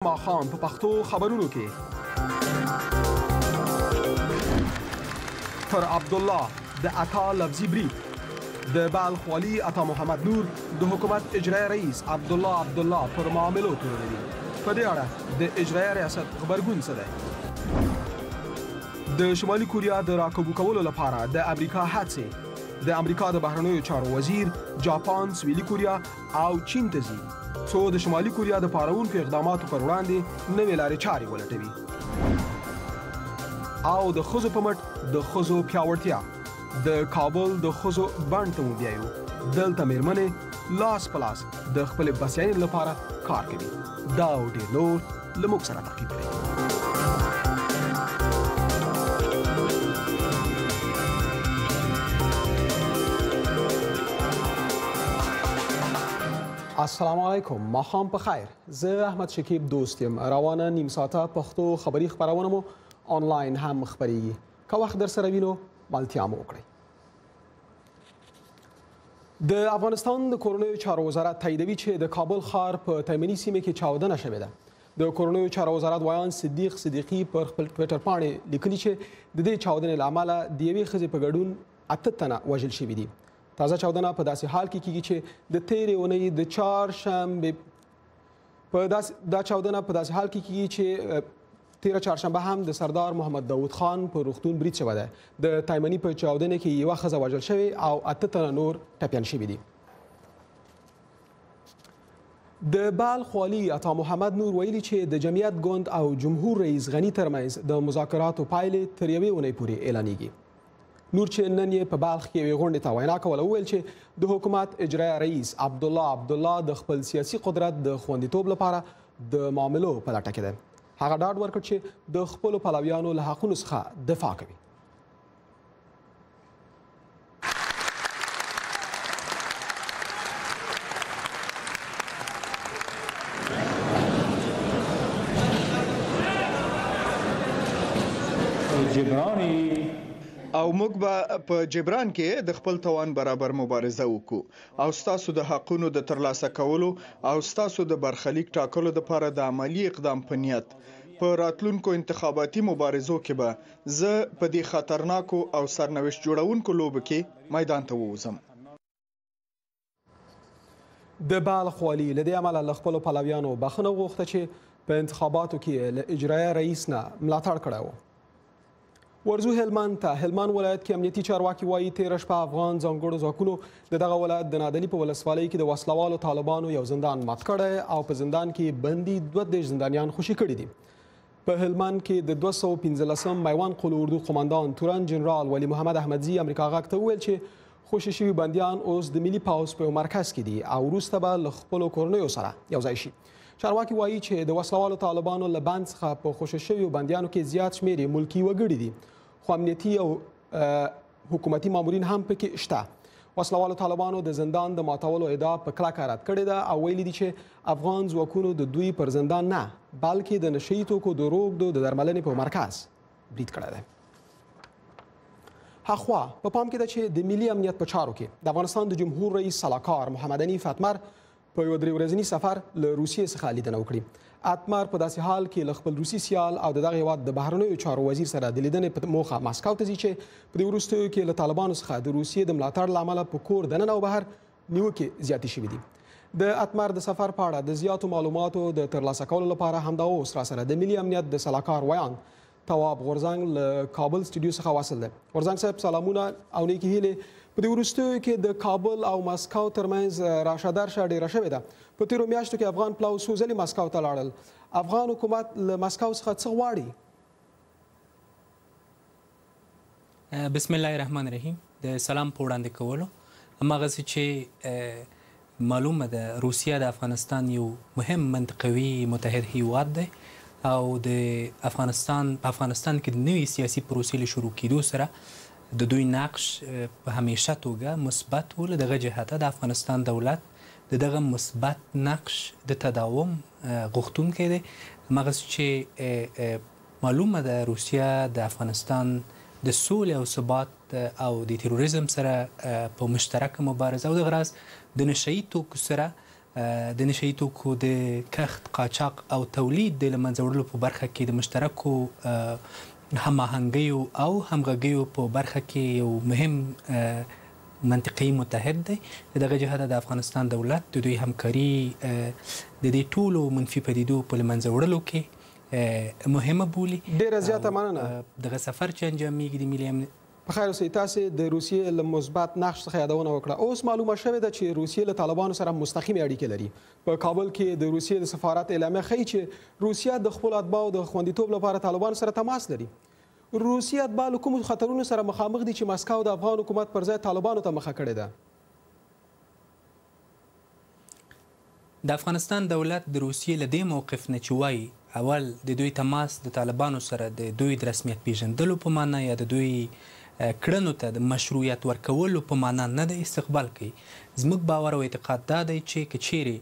ماښام په پښتو خبرونو کې پر عبدالله د عطا لفظي برید، د بلخ والي عطا محمد نور د حکومت اجرایي رئیس عبدالله عبدالله پر معاملو تورنوي. په دې اړه د اجرایي ریاست غبرګون څه دی؟ د شمالي کوریا د راکبو کولو لپاره د امریکا هڅې، د امریکا د بهرنیو چارو وزیر جاپان، سویلي کوریا او چین ته ځي څو د شمالي کوریا د پارونکو اقداماتو پر وړاندې نوې لارې چارې ولټوي. او د ښځو په مټ د ښځو پیاوړتیا، د کابل د ښځو بڼ ته مو بیایو. دلته میرمنې لاس په لاس د خپلې بسیاینې لپاره کار کوي. دا او ډېر نور له موږ سره تعقیب کړئ. السلام علیکم، ماښام په خیر. زه احمد شکیب دوست یم. روانه نیم ساعته پښتو خبري خپرونه مو آنلاین هم خپریږي. که وخت در سره وینو ملتیا مو وکړئ. د افغانستان د کورنیو چارو وزارت تاییدوي چې د کابل ښار په تیمني سیمه کې چاودنه شوې ده. د کورنیو چارو وزارت ویاند صدیق صدیقي پر خپل ټویټر پاڼې لیکلي چې د دې چاودنې له امله د یوې ښځې په ګډون 8 تنه وژل شوي دي. تازه چاودنه په داسې حال کې کیږي چې د تیرې اونۍ د چهارشنبې په داسې دا چاودنه په داسې حال کې کیږي چې تیره چهارشنبه هم د سردار محمد داود خان په روغتون برید شوی دی. د تایمني په چاودنه کې یوه ښځه وژل شوې او 8 تنه نور ټپیان شوي دي. د بلخ والي عطا محمد نور ویلي چې د جمعیت ګوند او جمهور رئیس غني ترمنځ د مذاکراتو پایلې تر یوې اونۍ پورې اعلانیږي. نور چې نن یې په بلخ کې یوې غونډې ته وینا کوله وویل چې د حکومت اجرایي رئیس عبدالله عبدالله د خپل سیاسي قدرت د خوندیتوب لپاره د معاملو په لټه کې دی. هغه ډاډ ورکړ چې د خپلو پلویانو له حقونو څخه دفاع کوي. او موږ به په جبران کې د خپل توان برابر مبارزه وکړو او ستاسو د حقونو د ترلاسه کولو او ستاسو د برخلیک ټاکلو لپاره د عملي اقدام په نیت په راتلونکو انتخاباتي مبارزو کې به زه په دې خطرناکو او سرنوشت جوړونکو لوبو کې میدان ته ووځم. د بلخ والي له دې امله له خپلو پلویانو بخښنه وغوښته چې په انتخاباتو کې له اجرایي رئیس نه ملاتړ کړی و. ورزو هلمند ته. هلمند ولایت کې امنیتي چارواکي وایي تیره شپه افغان ځانګړو ځواکونو د دغه ولایت د نادعلي په ولسوالۍ کې د وسلوالو طالبانو یو زندان مات کړی او په زندان کې بندي 32 زندانیان خوشي کړي دي. په هلمند کې د 215 میوند قول اردو قومندان تورن جنرال ولي محمد احمدزي امریکا غږ ته وویل چې خوشي شوي بندیان اوس د ملي پوځ په یو مرکز کې دي او وروسته به له خپلو کورنیو سره یوځای شي. چارواکي وایي چې د وسلوالو طالبانو له بند څخه په خوشي شویو بندیانو کې زیات شمېر یې ملکي وګړي دي، خو امنیتي او حکومتي مامورین هم پکې شته. وسلوالو طالبانو د زندان د ماتولو ادعا په کلکه رد کړې ده او ویلي دي چې افغان ځواکونو د دوی پر زندان نه بلکې د نشه یي توکو د روږدو د درملنې په مرکز برید کړی دی. هاخوا په پام کې ده چې د ملي امنیت په چارو کې د افغانستان د جمهور رئیس سلاکار محمد حنیف اتمر په یو 3 ورځني سفر له روسیې څخه لیدنه وکړي. اتمر په داسې حال کې له خپل روسي سیال او د دغه هیواد د بهرنیو چارو وزیر سره د لیدنې په موخه مسکو ته ځي چې په دې وروستیو کې له طالبانو څخه د روسیې د ملاتړ له امله په کور دننه او بهر نیوکې زیاتې شوې دي. د اتمر د سفر په اړه د زیاتو معلوماتو د ترلاسه کولو لپاره همدا اوس راسره د ملي امنیت د سلاکار ویاند تواب غورځنګ له کابل سټډیو څخه وصل دی. غورځنګ صاحب سلامونه او نیکې هیلې. په دې وروستیو کې د کابل او مسکو ترمنځ راشه درشه ډیره شوې ده. په تیرو میاشتو کې افغان پلاو څو ځلې مسکو ته لاړل. افغان حکومت له مسکو څخه څه غواړي؟ بسم الله الرحمن الرحیم. د سلام په وړاندې کولو هماغسې چې معلومه ده روسیه د افغانستان یو مهم منطقوي متحد هیواد دی او د افغانستان په افغانستان کې د نوې سیاسي پروسې له شروع کېدو سره د دوی نقش په همیشه توګه مثبت و. له دغه جهته د افغانستان دولت د دغه مثبت نقش د تداوم غوښتونکی دی. هماغسې چې معلومه ده روسیه د افغانستان د سولې او ثبات او د تروریزم سره په مشترکه مبارزه او دغه راز د نشه یي توکو سره د نشه یي توکو د کښت، قاچاق او تولید د له منځه وړلو په برخه کې د مشترکو هماهنګیو او همغږیو په برخه کې یو مهم منطقي متحد دی. له دغه جهته د افغانستان دولت د دوی همکاري د دې ټولو منفي پدیدو په له منځه وړلو کې مهمه بولي. ډیره زیاته مننه. دغه سفر چې انجامېږي د ملي امنیت. په خیر اوسئ. تاسې د روسیې له مثبت نقش څخه یادونه وکړه. اوس معلومه شوې ده چې روسیه له طالبانو سره مستقیمې اړیکې لري. په کابل کې د روسیې د سفارت اعلامیه ښيي چې روسیه د خپلو اتباعو د خوندیتوب لپاره طالبانو سره تماس لري. روسي اتباع له کومو خطرونو سره مخامخ دي چې مسکو د افغان حکومت پر ځای طالبانو ته مخه کړې ده؟ د افغانستان دولت د روسیې له دې موقف نه چې وایي اول د دوی تماس د طالبانو سره د دوی د رسمیت پیژندلو په معنا یا د دوی کړنو ته د مشروعیت ورکولو په معنا نه دی، استقبال کوي. زموږ باور او اعتقاد دا دی چې که چیرې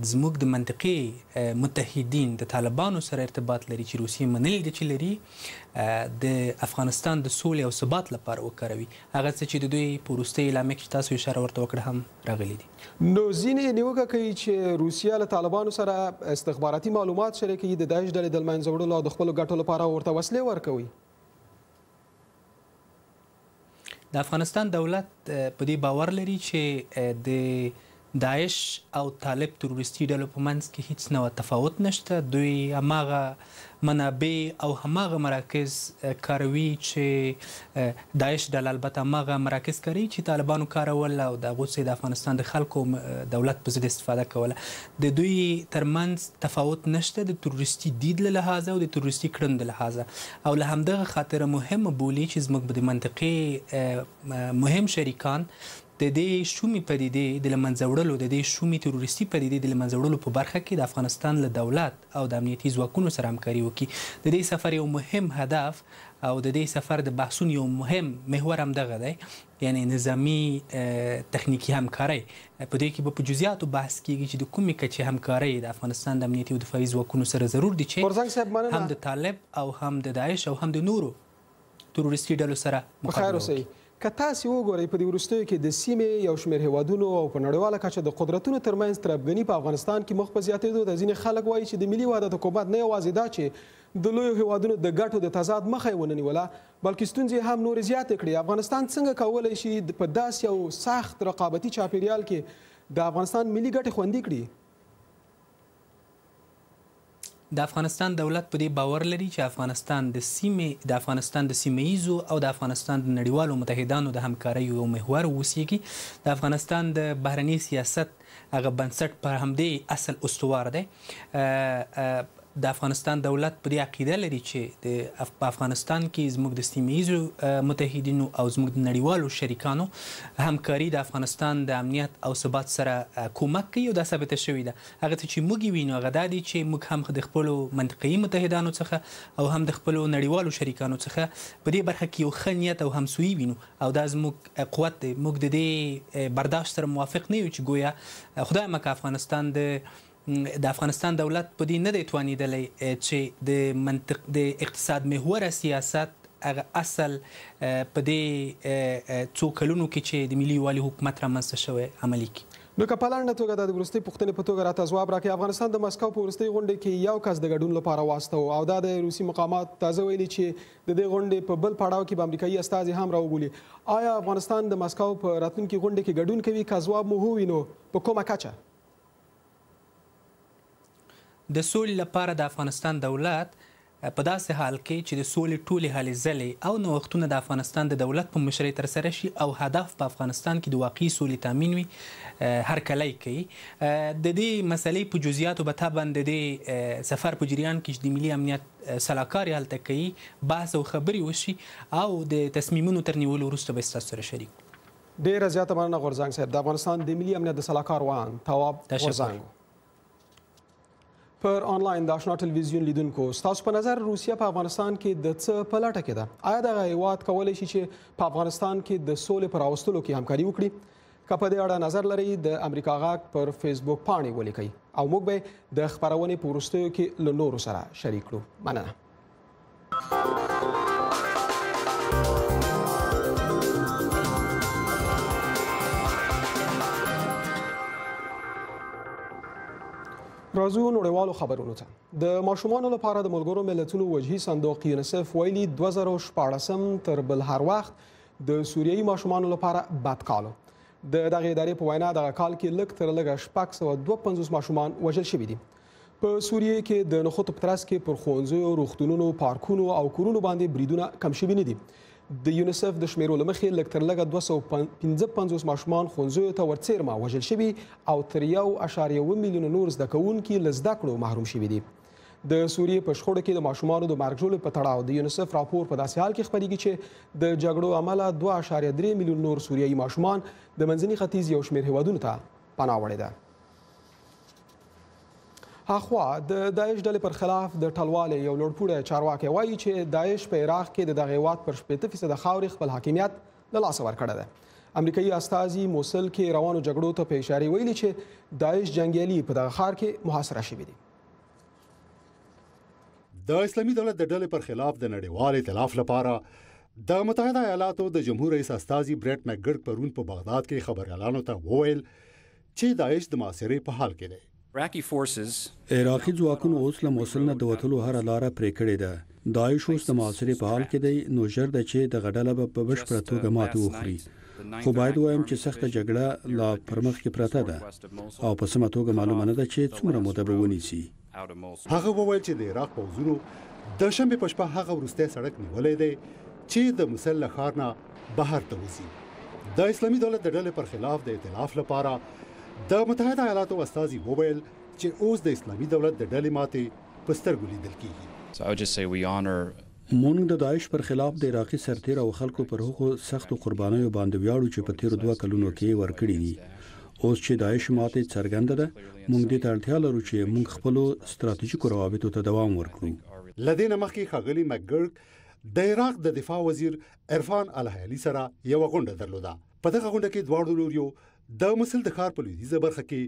زموږ د منطقې متحدین د طالبانو سره ارتباط لري چې روسیې منلي دي چې لري، د افغانستان د سولې او ثبات لپاره وکاروي، هغه څه چې د دوی په وروستۍ اعلامیه کې چې تاسو اشاره ورته وکړه هم راغلي دي. نو ځینې نیوکه کوي چې روسیه له طالبانو سره استخباراتي معلومات شریکوي، د داعش ډلې د لمنځه وړلو او د خپلو ګټو لپاره ورته وسلې ورکوي. د افغانستان دولت په دې باور لري چې د داعش او طالب تروریستي ډلو په منځ کې هیڅ نوع تفاوت نشته. دوی هماغه منابع او هماغه مراکز کاروي چې داعش ډله البته هماغه مراکز کاروي چې طالبانو کارول او د هغو څخه د افغانستان د خلکو دولت په ضد استفاده کوله. د دوی ترمنځ تفاوت نشته د تروریستي دید له لحاظه او د تروریستي کړنو له لحاظه، او له همدغه خاطره مهمه بولي چې زموږ د منطقې مهم شریکان د دې شومې پدیدې د له منځه وړلو، د دې شومې تروریستي پدیدې د له منځه وړلو په برخه کې د افغانستان له دولت او د امنیتي ځواکونو سره همکاري وکړي. د دې سفر یو مهم هدف او د دې سفر د بحثونو یو مهم محور هم دغه دی، یعنی نظامي تخنیکي همکارۍ. په دې کې به په جزئیاتو بحث کیږي چې د کومې کچې همکارۍ د افغانستان د امنیتي او دفاعي ځواکونو سره ضرور دي چې هم د طالب او هم د داعش او هم د نورو تروریستي ډلو سره مقابله وکړي. که تاسې وګورئ په دې وروستیو کې د سیمې یو شمېر هیوادونو او په نړیواله کچه د قدرتونو ترمنځ تربګني په افغانستان کې مخ په زیاتېدو ده. ځینې خلک وایي چې د ملي وحدت حکومت نه یوازې دا چې د لویو هیوادونو د ګټو د تضاد مخه یې ونه نیوله، بلکې ستونزې هم نورې زیاتې کړې. افغانستان څنګه کولی شي په داسې یو سخت رقابتي چاپیریال کې د افغانستان ملي ګټې خوندي کړي؟ د افغانستان دولت په دې باور لري چې افغانستان د سیمې د افغانستان د سیمه ییزو او د افغانستان د نړیوالو متحدانو د همکارۍ یو محور اوسیږي. د افغانستان د بهرني سیاست هغه بنسټ پر همدې اصل استوار دی. د افغانستان دولت په دې عقیده لري چې په افغانستان کې زموږ د سیمه ییزو متحدینو او زموږ د نړیوالو شریکانو همکاري د افغانستان د امنیت او ثبات سره کومک کوي او دا ثابته شوې ده. هغه څه چې موږ یې وینو هغه دا دي چې موږ هم د خپلو منطقوي متحدانو څخه او هم د خپلو نړیوالو شریکانو څخه په دې برخه کې یو ښه نیت او همسویي وینو او دا زموږ قوت دی. موږ د دې برداشت سره موافق نه یو چې ګویا خدای مکه افغانستان د افغانستان دولت په دې نه دی توانېدلی چې د منطق د اقتصاد محوره سیاست هغه اصل په دې څو کلونو کې چې د ملي یووالي حکومت رامنځته شوی عملي کړي. نو که په لنډه توګه د وروستۍ پوښتنې په توګه راته ځواب راکړئ، افغانستان د مسکو په وروستۍ غونډې کې یو کس د ګډون لپاره واستوه او دا د روسي مقامات تازه ویلي چې د دې غونډې په بل پړاو کې به امریکایي استازي هم راوبولي. آیا افغانستان د مسکو په راتلونکي غونډې کې ګډون کوي؟ که ځواب مو هو وي نو په کومه کچه؟ د سولې لپاره د افغانستان دولت په داسې حال کې چې د سولې ټولې هلې ځلې او نوښتونه د افغانستان د دولت په مشرۍ ترسره شي او هدف په افغانستان کې د واقعي سولې تامین وي هرکلی کوي. د دې مسئلې په جزئیاتو به طبعا د دې سفر په جریان کې چې د ملي امنیت سلاکار یې هلته کوي بحث او خبرې وشي او د تصمیمونو تر نیولو وروسته به ستاسو سره شریک. ډېره زیاته مننه غورځنګ صاحب. د افغانستان د ملي امنیت د سلاکار ویاند تواب غورځنګ. پر آنلاین د آشنا ټلویزیون لیدونکو، ستاسو په نظر روسیه په افغانستان کې د څه په لټه کې ده؟ آیا دغه هیواد کولی شي چې په افغانستان کې د سولې په راوستلو کې همکاري وکړي؟ که په دې اړه نظر لرئ د امریکا غږ پر فیسبوک پاڼې ولیکئ او موږ به د خپرونې په وروستیو کې له نورو سره شریک کړو. مننه. راځو نړیوالو خبرونو ته. د ماشومانو لپاره د ملګرو ملتونو وجهي صندوق یونیسف ویلي، 2016 تر بل هر وخت د سوریایي ماشومانو لپاره بد کال. د دغې ادارې په وینا، دغه کال کې لږ تر لږه 652 ماشومان وژل شوي دي. په سوریه کې د نښتو په ترڅ کې پر ښوونځیو، روغتونونو، پارکونو او کورونو باندې بریدونه کم شوي نه دي. د یونیسف د شمیرو له مخې، لږ تر لږه 255 ماشومان ښوونځیو ته ورڅېرمه وژل شوي او تر 1.7 میلیون نور زده کوونکي له زده کړو محروم شوي دي. د سوریې په شخړو کې د ماشومانو د مرګ ژوبلې په تړاو د یونیسف راپور په داسې حال کې خپرېږي چې د جګړو امله 2.3 میلیون نور سوریایي ماشومان د منځني ختیځ یو شمېر هېوادونو ته پناه وړې ده. اخوا د داعش ډلې پر خلاف د ټلوالې یو لوړپوړی چارواکی وایي چې داعش په عراق کې د دغه هېواد پر 60% خاورې خپل حاکمیت له لاسه ورکړی دی. امریکایي استازي موصل کې روانو جګړو ته په اشارې ویلي چې داعش جنګیالي په دغه ښار کې محاصره شوي دي. د اسلامي دولت د ډلې پر خلاف د نړیوال ائتلاف لپاره د متحده ایالاتو د جمهور رئیس استازي برټ مکګرک پرون په بغداد کې خبریالانو ته وویل چې داعش د محاصرې په حال کې دی. عراقي ځواکونو اوس له موصل نه د وتلو هره لاره پرې کړې ده. داعش اوس د محاصرې په حال کې دی، نو ژر ده چې دغه ډله به په بشپړه توګه ماتې وخوري. خو باید ووایم چې سخته جګړه لا پر مخ کې پرته ده او په سمه توګه معلومه نه ده چې څومره موده به ونیسي. هغه وویل چې د عراق پوځونو د شنبې په شپه هغه وروستی سړک نیولی دی چې د موصل له ښار نه بهر ته وځي. د اسلامي دولت د ډلې پر خلاف د ائتلاف لپاره د متحده ایالاتو استازي وویل چې اوس د اسلامي دولت د ډلې ماتې په سترګو لیدل کیږي. مونږ د داعش پر خلاف د عراقي سرتېرو او خلکو پر هغو سختو قربانیو باندې ویاړو چې په تېرو دوه کلونو کې یې ورکړي دي. اوس چې داعش ماتې څرګنده ده، مونږ دې ته اړتیا لرو چې مونږ خپلو ستراتیژیکو روابطو ته دوام ورکړو. له دې نه مخکې ښاغلي مکګرک د عراق د دفاع وزیر عرفان الحیلي سره یوه غونډه درلوده. په دغه غونډه کې دواړو لوریو د موصل د ښار په لویدیځه برخه کې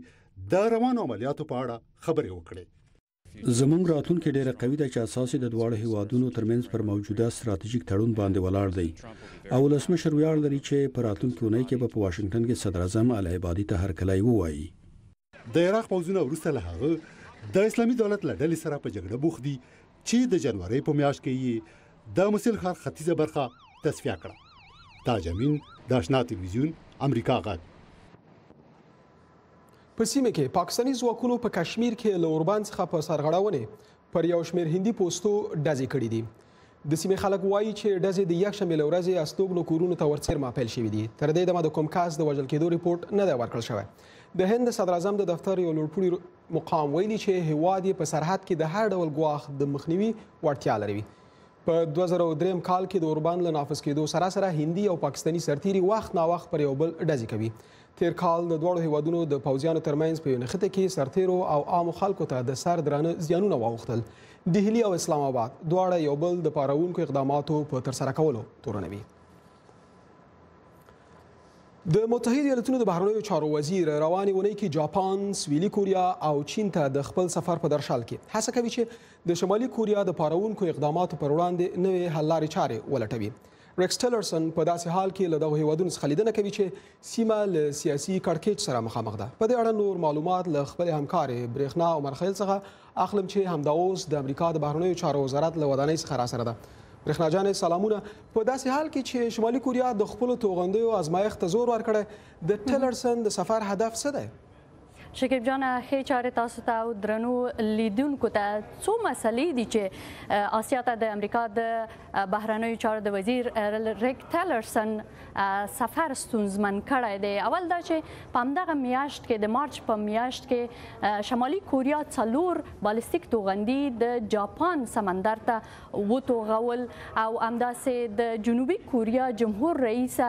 د روانو عملیاتو په اړه خبرې وکړې. زمونږ راتلونکې ډېره قوي ده چې اساس یې د دواړو هېوادونو ترمنځ پر موجوده ستراتیژیک تړون باندې ولاړ دی او ولسمشر ویاړ لري چې په راتلونکې اونۍ کې به په واشنګټن کې صدراعظم العبادي ته هرکلی ووایي. د عراق پوځونه وروسته له هغه د اسلامي دولت له ډلې سره په جګړه بوخت دي چې د جنورۍ په میاشت کې یې د موصل ښار ختیځه برخه تصفیه کړه. تاج امین، د اشنا تلویزیون، امریکا غږ. په سیمه کې پاکستاني ځواکونو په کشمیر کې له اوربند څخه په سرغړونې پر یو شمېر هندي پوستو ډزې کړې دي. د سیمې خلک وایي چې ډزې د یکشنبې له ورځې استوګنو کورونو ته ورڅېرمه پیل شوې دي. تر دې دمه د کوم کس د وژل کېدو رپورټ نه دی ورکړل شوی. د هند د صدراعظم د دفتر یو لوړپوړي مقام ویلي چې هیواد یې په سرحد کې د هر ډول ګواښ د مخنیوي وړتیا لري. په 2003 کال کې د اوربند له نافذ کېدو سره سره هندي او پاکستاني سرتیري وخت ناوخت پر یو بل ډزې کوي. تیر کال د دواړو هیوادونو د پوځیانو ترمنځ په یو نښته کې سرتیرو او عامو خلکو ته د سر درانه زیانونه واوښتل. دهلي او اسلام آباد دواړه یو بل د پارونکو اقداماتو په ترسره کولو تورنوي. د متحده ایالتونو د بهرنیو چارو وزیر روانې اونۍ کې جاپان، سویلي کوریا او چین ته د خپل سفر په درشل کې هڅه کوي چې د شمالي کوریا د پارونکو اقداماتو پر وړاندې نوې حل لارې چارې ولټوي. ریکس ټیلرسن په داسې حال کې له دغو هیوادونو څخه لیدنه کوي چې سیمه له سیاسي کړکېچ سره مخامخ ده. په دې اړه نور معلومات له خپلې همکارې برېښنا عمرخیل څخه اخلم چې همدا اوس د امریکا د بهرنیو چارو وزارت له ودانۍ څخه راسره ده. برېښنا جانې سلامونه. په داسې حال کې چې شمالي کوریا د خپلو توغندیو ازمایښت ته زور ورکړی، د ټیلرسن د سفر هدف څه دی؟ شکیب جان، ښې چارې تاسو ته او درنو لیدونکو ته. څو مسلې دي چې آسیا ته د امریکا د بهرنیو چارو د وزیر ریک ټیلرسن سفر ستونزمن کړی دی. اول دا چې په همدغه میاشت کې، د مارچ په میاشت کې، شمالي کوریا 4 بالستیک توغندي د جاپان سمندر ته وتوغول او همداسې د جنوبي کوریا جمهور رئیس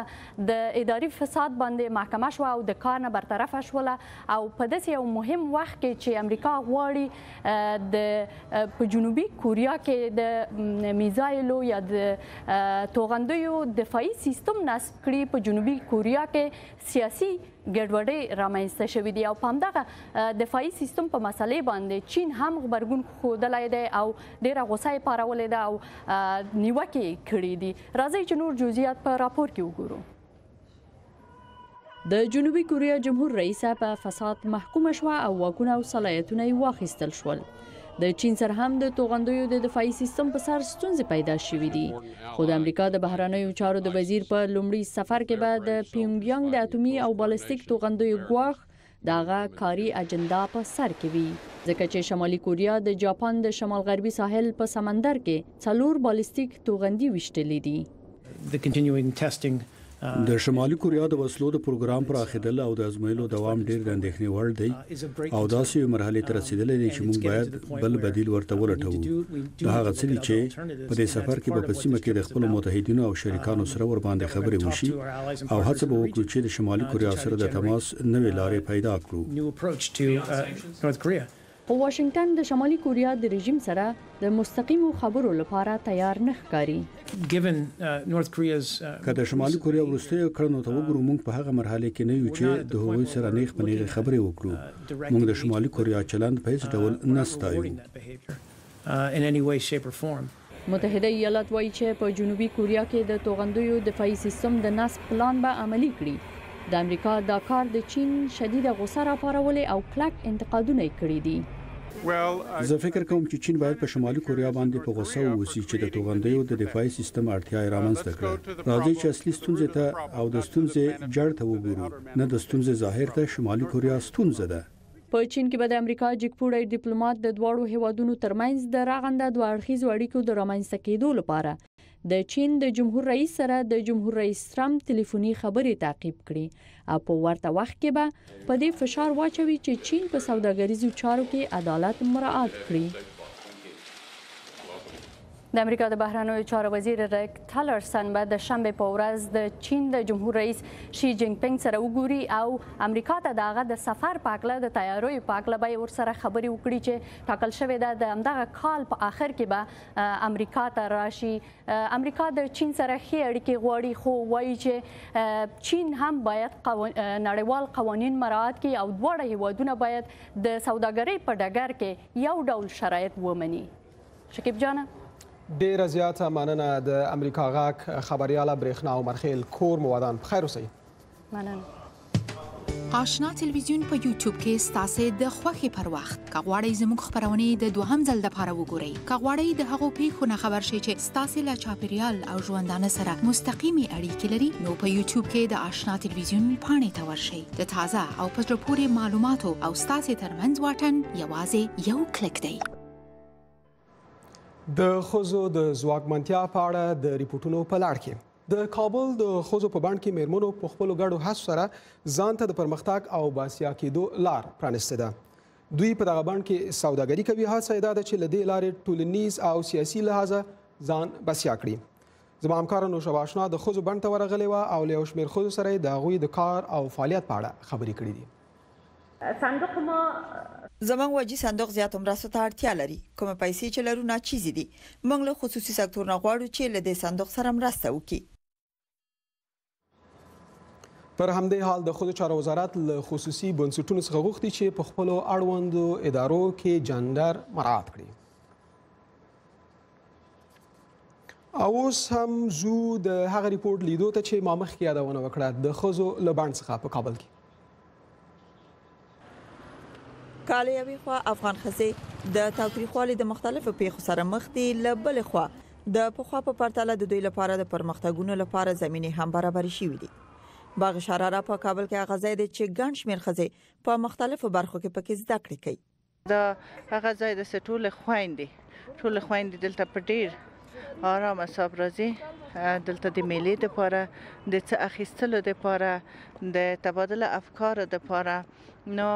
د اداري فساد باندې محکمه شوه او د کار نه برطرفه شوله. او په داسې یو مهم وخت کې چې امریکا غواړي د په جنوبي کوریا کې د میزایلو یا د توغندیو دفاعي سیستم نصب کړي، په جنوبي کوریا کې سیاسي ګډوډۍ رامنځته شوې دي. او په همدغه دفاعي سیستم په مسلې باندې چین هم غبرګون ښودلی دی او ډېره غوسه یې پارولې ده او نیوکې یې کړې دي. راځئ چې نور جزئیات په راپور کې وګورو. د جنوبي کوریا جمهور رئیسه په فساد محکومه شوه او واکونه او صلاحیتونه یې واخیستل شول. د چین سره هم د توغندیو د دفاعي سیستم په سر ستونزې پیدا شوې دي، خو د امریکا د بهرنیو چارو د وزیر په لومړي سفر کې به د پیونګ یانګ د اتومي او بالستیک توغندیو ګواښ د هغه کاري اجندا په سر کې وي، ځکه چې شمالي کوریا د جاپان د شمال غربي ساحل په سمندر کې 4 بالستیک توغندي ویشتلي دي. د شمالي کوریا د وسلو د پروګرام پراخېدل او د ازمویلو دوام ډېر د اندېښنې وړ دی او داسې یوې مرحلې ته رسېدلی دی چې موږ باید بل بدیل ورته ولټوو. دا هغه څه دي چې په دې سفر کې به په سیمه کې د خپلو متحدینو او شریکانو سره ورباندې خبرې وشي او هڅه به وکړو چې د شمالي کوریا سره د تماس نوې لارې پیدا کړو. خو واشنګټن د شمالي کوریا د رژیم سره د مستقیمو خبرو لپاره تیار نه ښکاري. که د شمالي کوریا وروستیو کړنو ته وګورو، موږ په هغه مرحلې کې نه یو چې د هغوی سره نیغ په نیغې خبرې وکړو. موږ د شمالي کوریا چلند په هیڅ ډول نه ستایو. متحده ایالات وایي چې په جنوبي کوریا کې د توغندیو دفاعي سیستم د نصب پلان به عملي کړي. د امریکا دا کار د چین شدیده غوسه راپارولې او کلک انتقادونه یې کړي دي. زه فکر کوم چې چین باید په شمالي کوریا باندې په غوسه واوسي چې د توغندیو د دفاعي سیستم اړتیا یې رامنځته کړه. راځئ چې اصلي ستونزې ته او د ستونزې جړ ته وګورو، نه د ستونزې ظاهر ته. شمالي کوریا ستونزه ده. په چین کې به د امریکا جګپوړی ډیپلوماټ د دواړو هیوادونو ترمنځ د رغنده دوه اړخیزو اړیکو د رامنځته کېدو لپاره د چین د جمهور رئیس سره د جمهور رئیس ترامپ تلیفوني خبرې تعقیب کړي او په ورته وخت کې به په دې فشار واچوي چې چین په سوداګریزو چارو کې عدالت مراعات کړي. د امریکا د بهرنیو چارو وزیر ریک تلرسن به د شنبې په ورځ د چین د جمهور رئیس شي جینګ پینګ سره وګوري او امریکا ته د هغه د سفر په هکله د تیاریو په هکله به یې ورسره خبرې وکړي چې ټاکل شوې ده د همدغه کال په آخر کې به امریکا ته راشي. امریکا د چین سره ښې اړیکې غواړي، خو وایي چې چین هم باید نړیوال قوانین مراعات کړي او دواړه هیوادونه باید د سوداګرۍ په ډګر کې یو ډول شرایط ومني. شکیب جانه، ډیره زیاته مننه. د امریکا غږ خبریاله برېښنا عمرخیل، کور مو ودان، په خیر اوسئ. مننه. آشنا تلویزیون په یوټیوب کې ستاسو د خوښې پر وخت که غواړئ زموږ خپرونې د دوهم ځل لپاره وګورئ، که غواړئ د هغو پیښو نه خبر شئ چې ستاسو له چاپیریال او ژوندانه سره مستقیمې اړیکې لري، نو په یوټیوب کې د آشنا تلویزیون پاڼې ته ورشئ. د تازه او په زړه پورې معلوماتو او ستاسو ترمنځ واټن یوازې یو کلیک دی. د ښځو د ځواکمنتیا په اړه د ریپورټونو په لړ کې د کابل د ښځو په بڼ کې میرمنو په خپلو ګډو هڅو سره ځان ته د پرمختګ او باسیا کېدو لار پرانیستې ده. دوی په دغه بڼ کې سوداګري کوي. هڅه یې دا ده چې له دې لارې ټولنیز او سیاسي لحاظه ځان بسیا کړي. زما همکاره نوشابه آشنا د ښځو بڼ ته ورغلې وه او له یو شمېر ښځو سره یې د هغوی د کار او فعالیت په اړه خبرې کړې دي. صندوق ما زموږ وجي صندوق زیاتو مرستو ته اړتیا لري. کومې پیسې چې لرو ناچیزې دي. موږ له خصوصي سکتور نه غواړو چې له دې صندوق سره مرسته وکړي. پر همدې حال د ښځو چارو وزارت له خصوصي بنسټونو څخه غوښتي چې په خپلو اړوندو ادارو کې جنډر مراعات کړي. او اوس هم ځو د هغه ریپورټ لیدو ته چې ما مخکې یادونه وکړه، د ښځو له بڼ څخه په کابل کې. که له یوې خوا افغان ښځې د تاوتریخوالي د مختلفو پیښو سره مخ دي، له بلې خوا د پخوا په پرتله د دوی لپاره د پرمختګونو لپاره زمینې هم برابرې شوې دي. باغ شراره په کابل کې هغه ځای دی چې ګڼ شمېر ښځې په مختلفو برخو کې پکې زده کړې کوي. دا هغه ځای دی چې ټول خویندې دلته په ډېر آرام اعصاب راځي. دلته د میلې دپاره، د څه اخیستلو دپاره، د تبادله افکارو دپاره. نو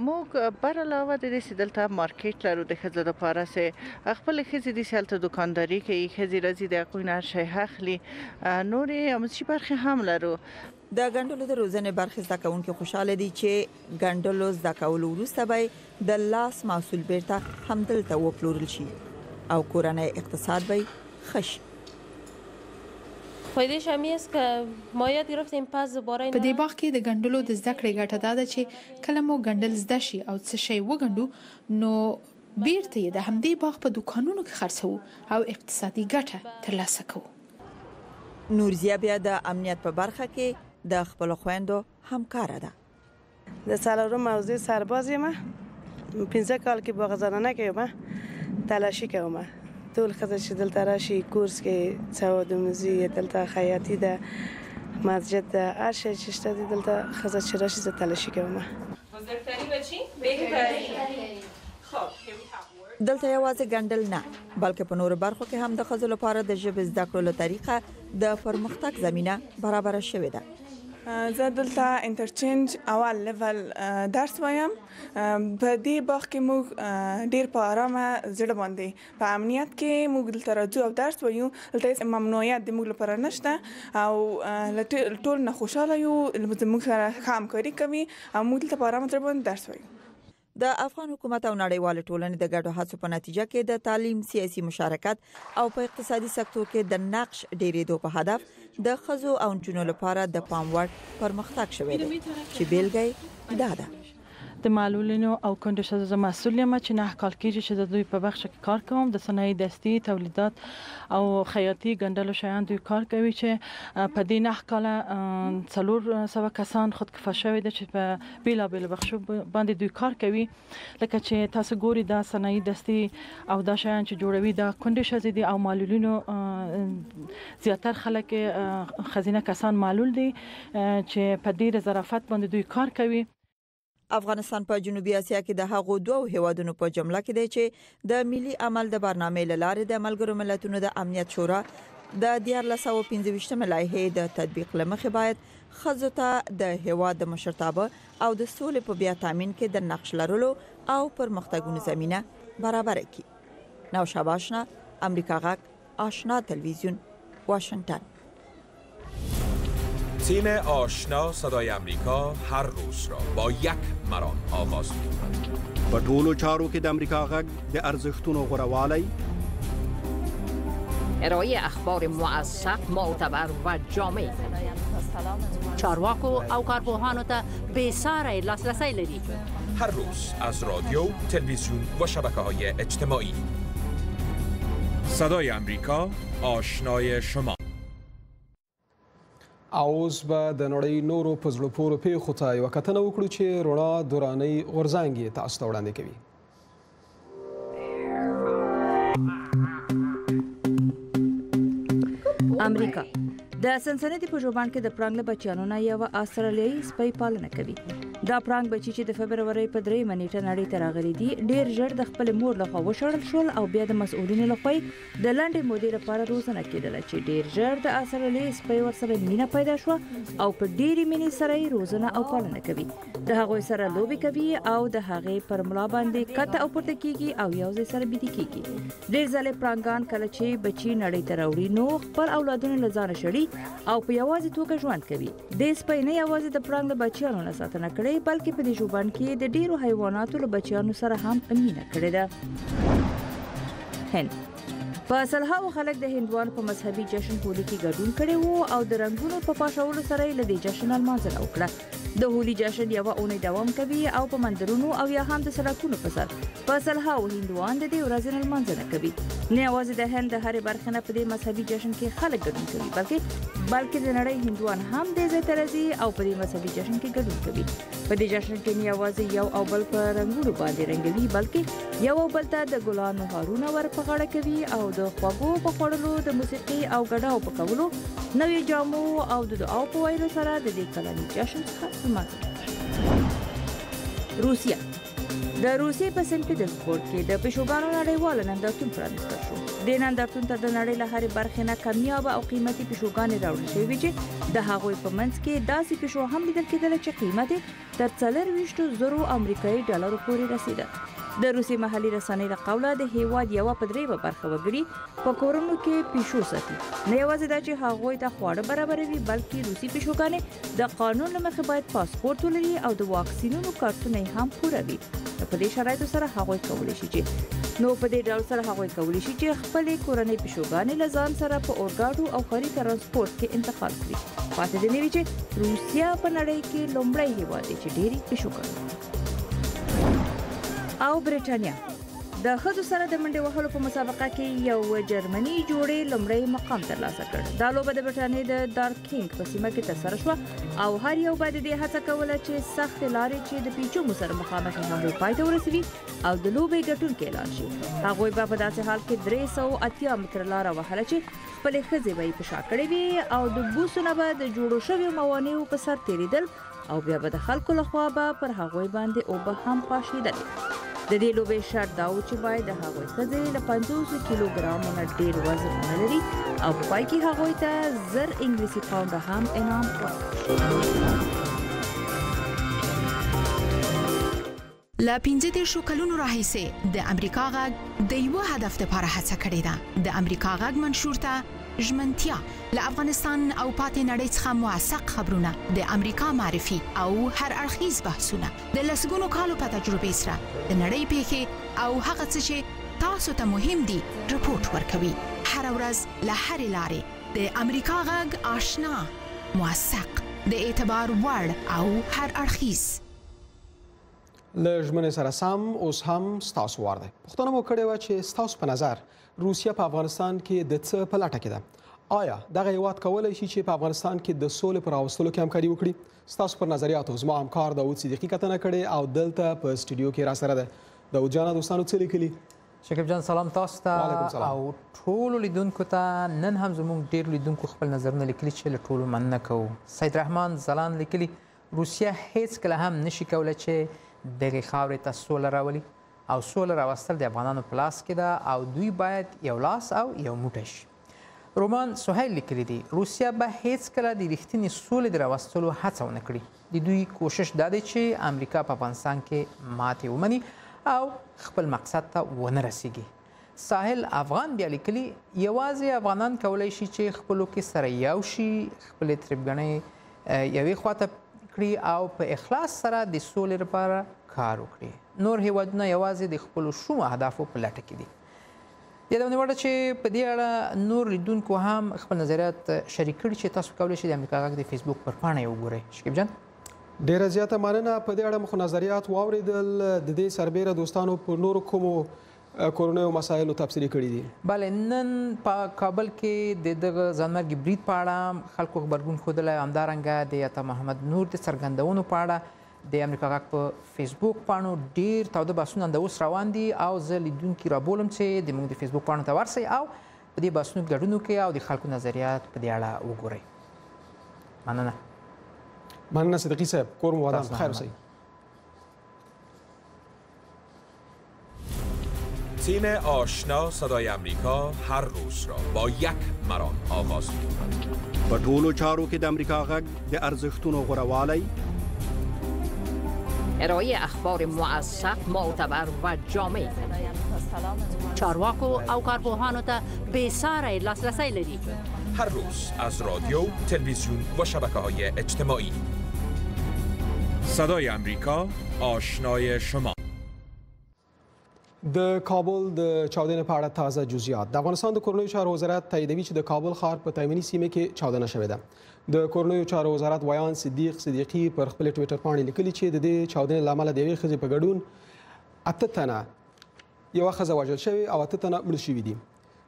موږ بر علاوه د دې چې دلته مارکیټ لرو د ښځو دپاره، چې خپلې ښځې دي چې هلته دوکانداري کوي، ښځې راځي د هغوی نه هر شی اخلي. نورې آموزشي برخې هم لرو. د ګنډلو د روزنې برخې زده کوونکي خوشاله دي چې ګنډلو زده کولو وروسته به د لاس محصول بیرته همدلته وپلورل شي او کورنۍ اقتصاد به ښه شي. فایدهش همی است که ما یاد گرفتیم پس دوباره په دې باغ کې د ګنډلو د زده کړې ګټه دا ده چې کله مو ګنډل زده شي او څه شی وګنډو نو بیرته یې د همدې باغ په دوکانونو کې خرڅوو او اقتصادي ګټه ترلاسه کوو. نورزیه بیا د امنیت په برخه کې د خپلو خویندو همکاره ده. د څلورم موضوع سرباز یم، 5 کال کې باغ زنانه کې یم، تلاشي کوم. ټول ښځه چې دلته راشي کورس کې سواد آموزي، دلته خیاطي ده، مسجد ده، هر شی چې شته دی دلته ښځه چې راشي زه تلاشي کوم. دلته یوازې ګنډل نه، بلکې په نورو برخو کې هم د ښځو لپاره د ژبې زده کړو له طریقه د پرمختګ زمینه برابره شوې ده. زه دلته انټرچینج اول لیول درس وایم. په دې باغ کې موږ ډیر په آرامه زړه باندې په امنیت کې موږ دلته راځو او درس وایو. دلته هیڅ ممنوعیت د موږ لپاره نشته او له ټول نه خوشحاله یو، زموږ سره ښه همکاري کوي او موږ دلته په آرامه زړه باندې درس وایو. د افغان حکومت او نړیوالې ټولنې د ګډو هڅو په نتیجه کې د تعلیم، سیاسي مشارکت او په اقتصادي سکتور کې د نقش ډیریدو په هدف د ښځو او نجونو لپاره د پام وړ پرمختګ شوی دی چې بیلګه یې دا ده. د معلولینو او کونډو ښځو زه مسؤل یم چې 9 کال کېږي چې د دوی په بخش کې کار کوم. د صنایع دستي تولیدات او خیاطي ګنډلو شیان دوی کار کوي چې په دې 9 کاله 400 کسان خودکفا شوي دي چې په بېلابېلو بخشو باندې دوی کار کوي. لکه چې تاسو ګوري دا صنایع دستي او دا شیان چې جوړوي دا کونډې ښځې دي او معلولینو زیاتر خلک ښځینه کسان معلول دي چې په ډېر ظرافت باندې دوی کار کوي. افغانستان په جنوبي اسیا کې د هغو دوو هیوادونو په جمله کې دی چې د ملي عمل د برنامې له لارې د ملګرو ملتونو د امنیت شورا د 1325 لایحې د تطبیق له مخې باید ښځو ته د هیواد د مشرتابه او د سولې په بیا تامین کې د نقش لرلو او پرمختګونو زمینه برابره کړي. نوشابه آشنا، امریکا غږ، آشنا تلویزیون، واشنگتن. تیم آشنا صدای امریکا هر روز را با یک مرام آغاز می‌کند. په ټولو چارو کې د امریکا غږ د ارزښتونو غوره، ارائه اخبار موثق، معتبر و جامع، چارواکو او کارپوهانو ته بې ساری لاسرسی لري. هر روز از رادیو، تلویزیون و شبکه‌های اجتماعی. صدای امریکا، آشنای شما. اوس به د نړۍ نورو په زړه پورو پیښو ته یوه کتنه وکړو چې رڼا درانۍ غورځنګ یې تاسو ته وړاندې کوي. امریکا د سنسنتي په ژوبان کې د پړانګ له بچیانو نه یوه استرالیایي سپۍ پالنه کوي. دا پړانګ بچي چې د فبرورۍ په 3مه نیټه نړۍ ته راغلي دي، ډیر ژر د خپلې مور لخوا وشړل شول او بیا د مسؤلینو لخوا یې د لنډې مودې لپاره روزنه کېدله چې ډیر ژر د استرالیایي سپۍ ورسره مینه پیدا شوه او په ډېرې مینې سره یې روزنه او پالنه کوي. د هغوی سره لوبې کوي او د هغې پر ملا باندې کته او پورته کیږي او یو ځای سره بیده کیږي. ډېر ځلې پړانګان کله چې بچي نړۍ ته راوړي نو خپل اولادونه له ځانه شړي او په یوازې توګه ژوند کوي. دې سپۍ نه یوازې د پړانګ له بچیانو نه ساتنه کړې، بلکې په دې ژوبڼ کې د ډېرو حیواناتو له بچیانو سره هم مینه کړې ده. هند په سلهاوو خلک د هندوانو په مذهبي جشن هولي کې ګډون کړی وو او د رنګونو په پاشولو سره یې له دې جشن لمانځنه وکړه. د هولي جشن یوه اونۍ دوام کوي او په مندرونو او یا هم د سړکونو په سر په سلهاوو هندوان د دې ورځې لمانځنه کوي. نه یوازې د هند د هرې برخې نه په دې مذهبي جشن کې خلک ګډون کوي، بلکې د نړۍ هندوان هم دې ځای ته راځي او په دې مذهبي جشن کې ګډون کوي. په دې جشن کې نه یوازې یو او بل په رنګونو باندې رنګوي، بلکې یو او بل ته د ګلانو هارونه ور په غاړه کوي او د خوږو په خوړلو، د موسیقي او ګډاو په کولو، نویو جامو او د دعاو په ویلو سره د دې کلني جشن څخه لمانځنه کوي. روسیه د روسیې په سن پیټرزبورګ کې د پیشوګانو نړیواله نندارتون پرانیستل شو. دې نندارتون ته د نړۍ له هرې برخې نه کمیابه او قیمتي پیشوګانې راوړل شوې وې چې د هغوی په منځ کې داسې پیشو هم لیدل کېدله چې قیمت یې تر 24,000 امریکایي ډالرو پورې رسېده. د روسیې محلي رسنۍ له قوله د هیواد یوه په درېیمه برخه وګړي په کورونو کې پیشو ساتي. نه یوازې دا چې هغوی ته خواړه برابروي، بلکې روسي پیشوګانې د قانون له مخې باید پاسپورت ولري او د واکسینونو کارتونه یې هم پوره وي. په دې شرایطو سره هغوی کولی شي چې نو په دې ډول سره هغوی کولی شي چې خپلې کورنۍ پیشوګانې له ځان سره په اورګاډو او ښاري ترانسپورت کې انتقال کړي. پاتې دې نه وي چې روسیه په نړۍ کې لومړی هیواد دی چې ډېرې پیشوګانې. او برېټانیا د د ښځو سره د منډې وهلو په مسابقه کې یو جرمني جوړې لومړی مقام ترلاسه کړ. دا لوبه د برټانیې د دارکینګ په سیمه کې ترسره شوه او هر یو به د دې هڅه کوله چې سختې لارې چې د پیچومو سره مخامخ هم وې پای ته ورسوي او د لوبې ګټونکی اعلان شي. هغوی به په داسې حال کې 380 متره لاره وهله چې خپلې ښځې به یې په شا کړې وې او د بوسو نه به د جوړو شویو موانعو په سر تېرېدل او بیا به د خلکو له خوا به پر هغوی باندې اوبه هم پاشېدلې. د دې لوبې شرط دا و چې باید د هغوی ښځې له 50 کیلو ګرامو نه ډېر وزن ونه لري او په پای کې هغوی ته 1000 انګلیسي پاونډه هم انعام ورکړل شو. له 35 کلونو راهیسې د امریکا غږ د یوه هدف لپاره هڅه کړې ده، د امریکا غږ منشور ته ژمنتیا، له افغانستان او پاتې نړۍ څخه موثق خبرونه، د امریکا معرفي او هر اړخیز بحثونه، د لسګونو کالو په تجربې سره د نړۍ پیښې او هغه څه چې تاسو ته مهم دي رپورټ ورکوي. هره ورځ له هرې لارې د امریکا غږ آشنا، موثق، د اعتبار وړ او هر اړخیز. له ژمنې سره سم اوس هم ستاسو وار دی. پوښتنه مو کړې وه چې ستاسو په نظر روسیه په افغانستان کې د څه په لټه کې ده؟ آیا دغه هیواد کولی شي چې په افغانستان کې د سولې په راوستلو کې همکاري وکړي؟ ستاسو پر نظریاتو زما همکار داود صدیقي کتنه کړې او دلته په سټوډیو کې راسره ده. داود جانه، دوستانو څه لیکلي؟ شکیب جان سلام تاسو ته او ټولو لیدونکو ته. نن هم زموږ ډېر لیدونکو خپل نظرونه لیکلي چې له ټولو مننه کوو. سید رحمان ځلاند لیکلي، روسیه هیڅکله هم نشي کولی چې دغې خاورې ته سوله راولي او سوله راوستل د افغانانو په لاس کې ده او دوی باید یو لاس او یو موټی شي. رومان سهیل لیکلي دي، روسیه به هیڅکله د رښتینې سولې د راوستلو هڅه ونه کړي. د دوی کوشش دا دی چې امریکا په افغانستان کې ماتې ومني او خپل مقصد ته ونه رسیږي. ساحل افغان بیا لیکلي، یوازې افغانان کولی شي چې خپلو کې سره یو شي، خپلې تربګنۍ یوې خواته کړي او په اخلاص سره د سولې لپاره کار وکړي. نور هیوادونه یوازې د خپلو شومو اهدافو په لټه کې دي. یادونې وړ ده چې په دې اړه نور لیدونکو هم خپل نظریات شریک کړي چې تاسو کولی شئ د امریکا غږ د فیسبوک پر پاڼه یې وګورئ. شکیب جان، ډیره زیاته مننه. په دې اړه مو خو نظریات واورېدل. د دې سربېره دوستانو پر نورو کومو کورنیو مسایلو تبصرې کړې دي؟ بله، نن په کابل کې د دغه ځانمرګي برید په اړه خلکو غبرګون ښودلی، همدارنګه د عطا محمد نور د څرګندونو په اړه د امریکا غږ په فیسبوک پاڼو ډیر تاوده بحثونه همدا اوس روان دي او زه لیدونکي رابولم چې د موږ د فیسبوک پاڼو ته ورسئ او په دې بحثونو کې ګډون وکړئ او د خلکو نظریات په دې اړه وګورئ. مننه. مننه صدیقي صاحب، کور مو ودان، خیر اوسئ. تیم آشنا صدای امریکا هر روز را با یک مرام آغاز می‌کند. په ټولو چارو کې د امریکا غږ د ارزښتونو غوره، ارائه اخبار موثق، معتبر و جامع، چارواکو او کارپوهانو ته بې ساری لاسرسی لري. هر روز از رادیو، تلویزیون و شبکه‌های اجتماعی. صدای امریکا، آشنای شما. د کابل د چاودنې په اړه تازه جزئیات. د افغانستان د کورنیو چارو وزارت تاییدوي چې د کابل ښار په تایمني سیمه کې چاودنه شوې ده. د کورنیو چارو وزارت ویاند صدیق صدیقي پر خپلې ټویټر پاڼې لیکلي چې د دې چاودنې له امله د یوې ښځې په ګډون 8 تنه، یوه ښځه وژل شوې او 8 تنه مړه شوي دي.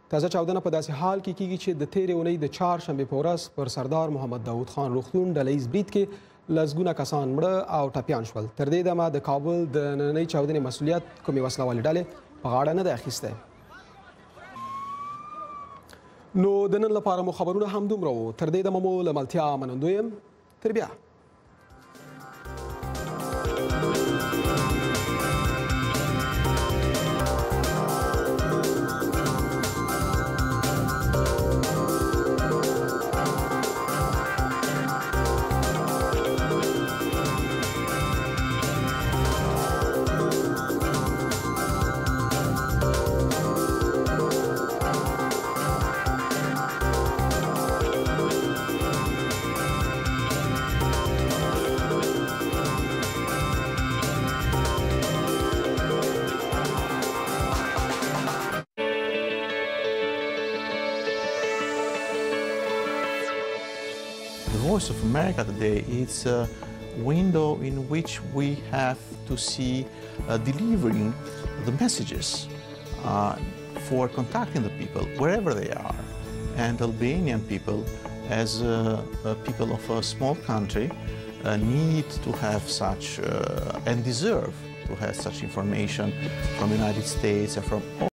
تازه چاودنه په داسې حال کې کیږي چې د تېرې اونۍ د چهارشنبې په ورځ پر سردار محمد داود خان روغتون ډله ییز برید کې لسګونه کسان مړه او ټپیان شول. تر دې دمه د کابل د نننۍ چاودنې مسولیت کومې وسلهوالې ډلې په غاړه نه دی اخیستی. نو د نن لپاره مو خبرونه هم دومره وو. تر دې دمه مو له ملتیا منندوی یم. تر بیا. Voice of America today, it's a window in which we have to see delivering the messages. for contacting the people wherever they are. And Albanian people, as people of a small country, need to have such and deserve to have such information from the United States and from all